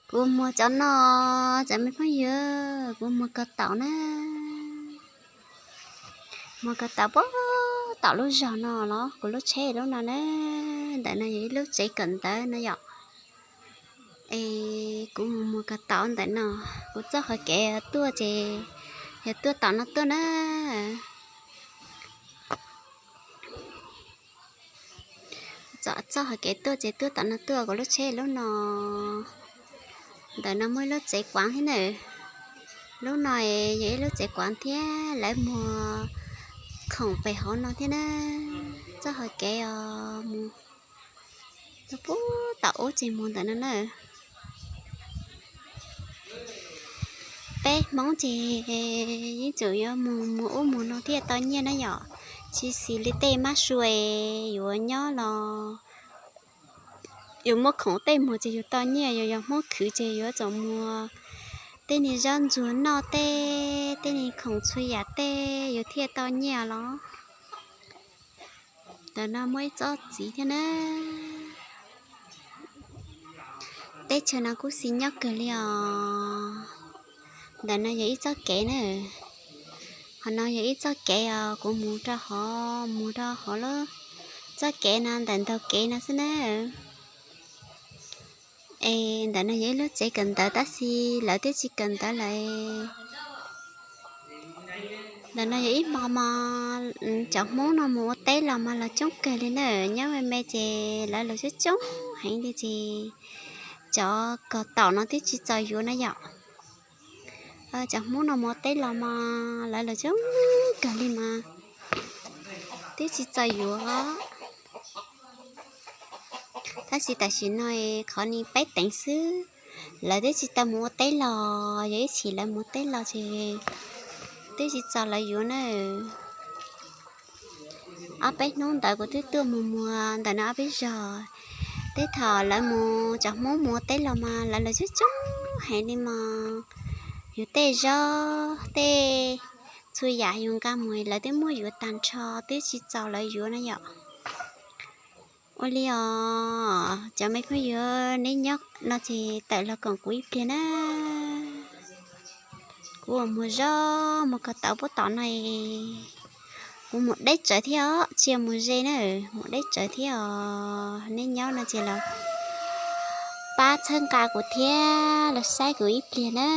Kuv muag cov no, cov me phooj ywg, kuv muag ko taum na. Muag ko taum puag tom lub zog no los kuv lub tsheb lub no na. Ntawm no yog ib lub tsev kawm ntawv no yom. Es kuv mus muag ko taum ntawm no, kuv txoj hauv kev tuaj ces yog tuaj tom no tuaj na. Txoj hauv kev tuaj ces tuaj tom no tuaj, kuv lub tsheb lub no. Ntawm no muaj ib lub tsev kuav thiab na. Lub no yog ib lub tsev kuav thiab lawv muag khoom pem hauv no thiab na. Txoj hauv kev os, mus puag tom ub ces mus ntawm no na. Peb Hmoob ces yeej tseem yuav mus muag ub muag no thiaj tau nyiaj na yom. Tsis xis li tej mab sua es yuav nyob los yus muaj khoom tej muag ces yus tau nyiaj, yus yog Hmoob khwv ces yuav tsum muag tej niag zaub ntxuag noj tej, tej niag khoom txhua yam tej yus thiaj tau nyiaj los. Ntawm no muaj ib tsob txiv thiab na. Teb chaws no kuj xis nyob kawg li os. Ntawm no yog ib txoj kev na. Qhov no yog ib txoj kev os, kuv mus rau hov, mus rau hov lub txoj kev no ntawm ntaug kev no xwb na. Es ntawm no yog ib lub tsev kawm ntawv tab sis lawv twb tsis kawm ntawv lawm. Ntawm no yog ib hmo mas cov Hmoob no mus ua teb los mas los coob kawg li na, nyob me me ces lawv los coob coob heev li ces cov ko taum no twb tsis txaus yuav na yom. Cov Hmoob no mus ua teb los mas lawv los coob kawg li mas twb tsis txaus yuav. Tab sis tam sim no qhov ni peb teev xwb, lawv twb tsis tau mus ua teb los, yog ib chim lawv mus ua teb los ces twb tsis txaus lawv yuav na. Ob peb hnub ntawd kuv twb tuaj mus muag ntawm no ob peb zog. Tej thaum lawv mus, cov Hmoob mus ua teb los mas lawv los coob coob heev li mas yus tej zaub tej txhua yam yus nqa mus lawv twb muab yuav tag nrho, twb tsis txaus lawv yuav na yom. Ua li os cov me phooj ywg, neb nyob no ces tawm los koom kuv ib pliag na. Kuv ua muag zog muag ko taum puag tom no, kuv mus deb tsawv thiab os, tsis yog mus ze na, mus deb tsawv thiab os. Neb nyob no ces los pab txhawb nqa kuv thiab los saib kuv ib pliag na.